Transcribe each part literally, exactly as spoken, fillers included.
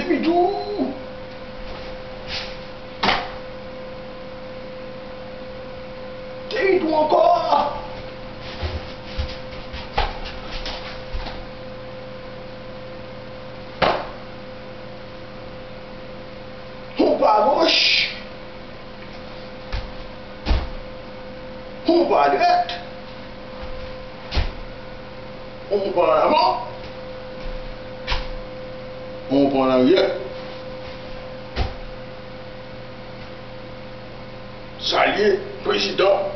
Pidou! Te ri tou ankò! Ou pa goch! Ou pa dwèt! Ou pa an avan! Ou pa an aryè! Salye prezidan.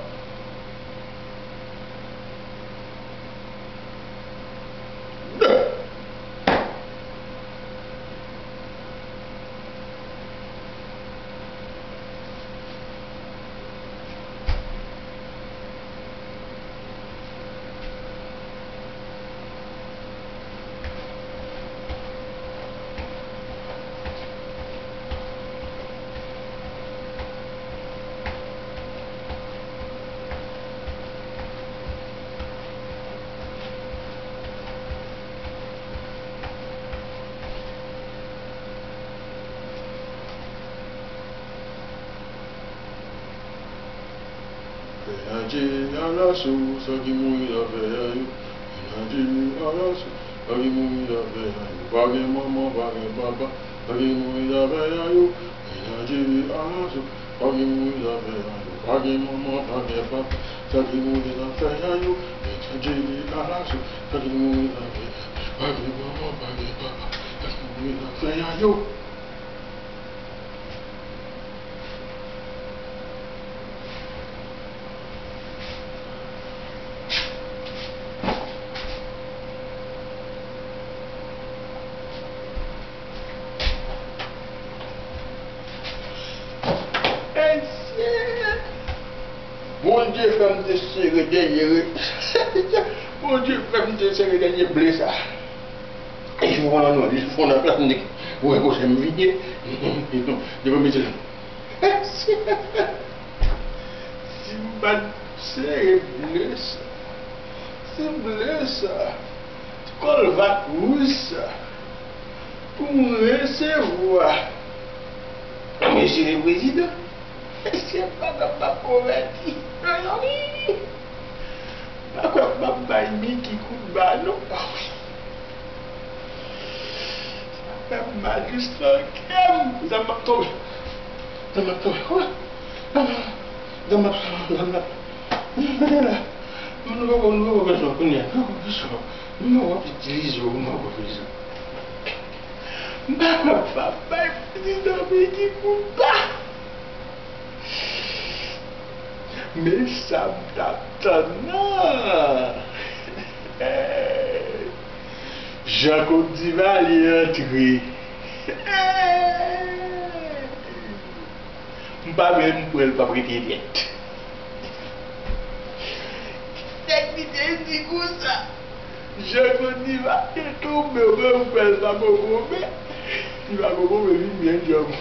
Fè a tire alasou, sa ki mouri la fè a yo. Fè a tire alasou, sa ki mouri la fè a yo. Pa gen manman, pa gen papa, sa ki mouri la fè a yo. Fè a tire alasou, sa ki mouri la fè a yo. Pa gen manman, pa gen papa, sa ki mouri la fè a yo. Fè a tire alasou, sa ki mouri la fè a yo. Pa gen manman, pa gen papa, sa ki mouri la fè a yo. Bondye fè m te sere dènye re-, Bondye fè m te sere dènye ble sa. E jou w nan non, jou w nan plas nèg. Ou wè kote m vini. Devan mete la. Si m pa t sere ble sa, si ble sa, ti kòlvat wouj sa, pou m resevwa mesye le prezidan, mesye pa t ap konvèti. Mezanmi, m pa kwè m ap bay Miki kout ba non. Sa fè m mal jis nan kè m. Zam ap tonbe. Zam ap tonbe. Wi. Zam ap, zam ap. Gade la. Nou poko, nou poko bezwen kounye a. Nou poko bezwen. Nou poko itilize yo, nou poko bezwen. M pa kwè m ap bay prezidan Miki kout ba. Men sa m t ap tann nan. Jean Claude Duvalier antre. M pa menm kwè l p ap rete nèt. Nèg li te di konsa. Jean Claude Duvalier tonbe, mwen m kwè l pa poko, men li pa poko, men li byen djanm.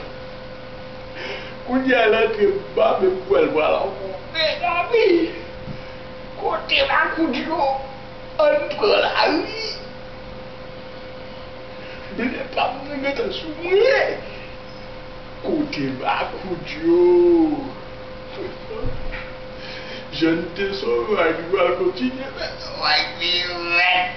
Kounye a l antre, m pa menm kwè l pral antre. Mezanmi, kote makout yo? Ann pran lari. Ble pa m nan gentan sou mwen. Kote makout yo? Jan n te sove a, nou pral kontinye fè sove a pi rèd.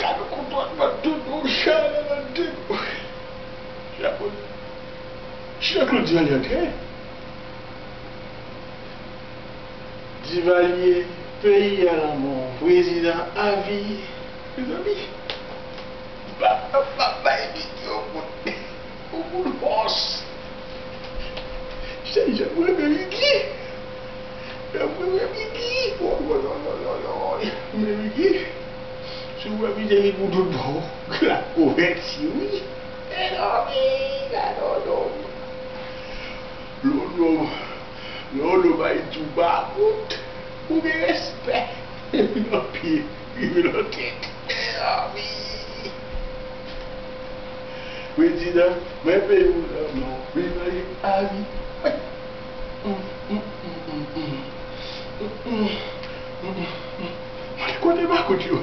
Kado kontwòl mwen tout nou chale nan de nou. Jean Claude Duvalier antre. Duvalier, peyi a lanmò, prezidan avi. Mezanmi, pa, pa, pa bay Miki yon kout, yon kout fòs. Se jan mwen renmen Miki. Jan mwen renmen Miki. Woy, woy, woy, woy, woy, woy. Men Miki, si w wè Miki li pou tout bon, l ap konvèti, wi. Mezanmi, gade yon nonm. Lolo, Lolo bay tou ba kout. Ou gen respè. Epi nan pye, rive nan tèt. Mezanmi. Prezidan, mwen peyi w nan men w. Prezidan ye avi. Mwen te kwè Kout yo.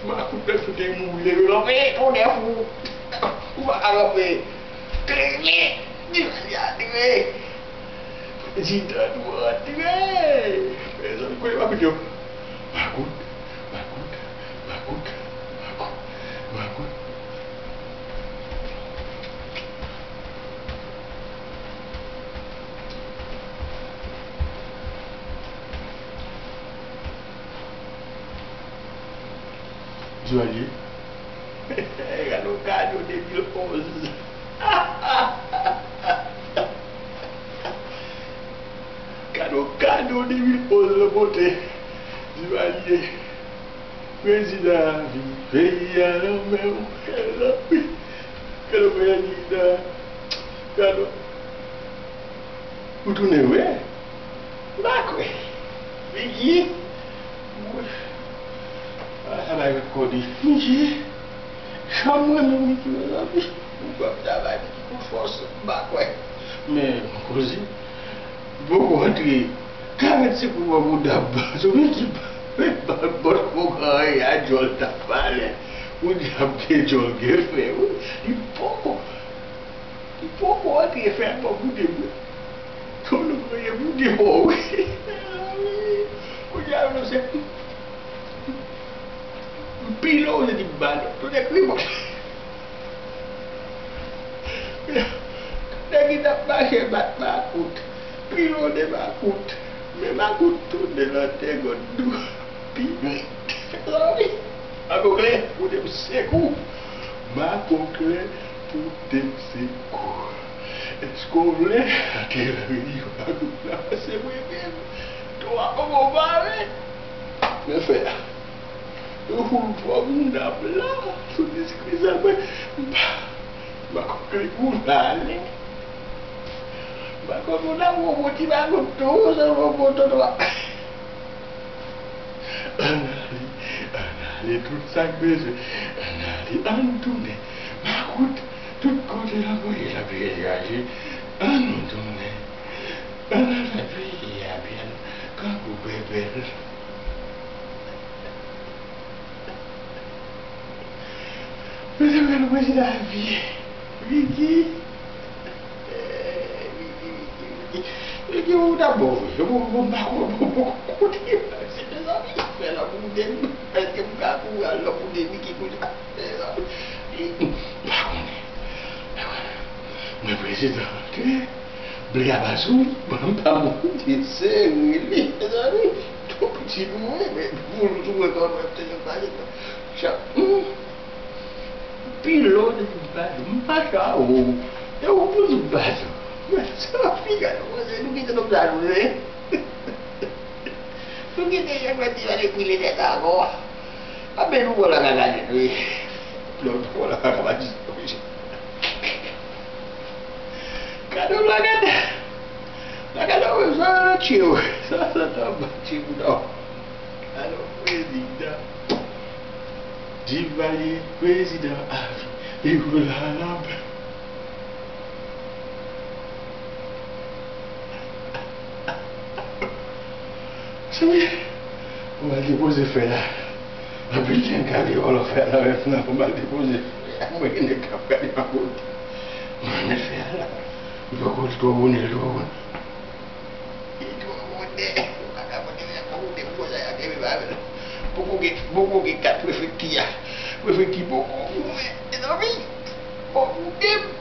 Makout nan fout li mouri leve kanpe, tonnè fou. Ou pa ka kanpe. Klere. Divaliye antre. Prezidan nou antre. Mezanmi, kote makout yo? Makout, makout, makout, makout, makout. Duvalier. Gade yon kadyo de mil onz. Gade yon kadyo de mil onz lan pote. Duvalier. Prezidan a vi, peyi a nan men w, mezanmi. Gade w, prezidan. Gade w. Ou tounen vre? M pa kwè. Miki. Ah, sa bay mèt kòde. Miki. Jan m renmen Miki, mezanmi. Ou pap travay, Miki, pou fòs. M pa kwè. Men, koze. Poko antre karannsenk mwa pou dab. Sou Miki, bòt poko anyen a djòl t ap pale. Ou djab gen djòl gen fè, wi. Li poko. Li poko antre fè a pa boude, wi. Konnen w genyen pou de bò, wi. Kounye a, nou se pile w, se di m ba nou. Tout ekri bon. Nèg ki t ap mache bat makout. Pile w de makout. Men makout tounen nan tègòt dou. Pi rit. Mezanmi. Makoklè, pou de m sekou. Makoklè pou de m sekou. Èske w vle atire nan reyinyon makout la? Pase mwen menm. Twa kòman w bare? Men fè a. Yo fout pran moun ap la. Sou diskri sèlman. M pa, m pa konprann pou l ale. M pa konprann pou l ap pran yon ti makout tou. Sèlman yon bon tonton. Ann ale, ann ale, tout sa k bezwen. Ann ale, ann tounen. Makout, tout kote l ap voye l ap degaje. Ann nou tounen. Ann al fè peyi a byen, kankou bèbèl. Mezanmi, gade prezidan a vi. Viki. Eh, Viki, Viki, Viki. Viki, ou ta bon, wi. Bon, bon, pa bon, bon, bon, kote, mezanmi, fè lòt pou de m. Èske m ka kouri al lòt pou de Viki kounye a? Mezanmi. M pa konnen. M pa konnen. Men prezidan, ke Ble a pa sou li, m pa monte sere li, mezanmi. Tou piti pou mwen, men pou l sou mwen kanmenm, se yon paket. Chan, hmm. Pile w de m pa, m pa chawo. E ou pou di m pa chawo. Men sa fi gade, mwen se nou kite nou sa nou, eh. Nou kite Jean Claude Tivalier ekri letè sa ankò. Anben nou pran lakay gade nou, eh. Lòt pran lakay pa di. Gade w la, gade. La, gade w, sa, sa tye w. Sa, sa ta ba tye w, non. Alò, prezidan. Duvalier, prezidan a vi. Li pou la, la. Seye, ou al depoze fè a. Anpil jan gade wòl fè a nan rèv nan, ou al depoze fè a. Mwen gen nèg k ap gade pa kote. Mwen met fè a la. Li poko twò bonè, li twò bonè. Li twò bonè. Ou pa ka pote fè a, pa pote pou konsa y ap leve pa avè l. Poko gen, poko gen kat prefekti a. Prefekti poko ouvè. Mezanmi, poko ouvè.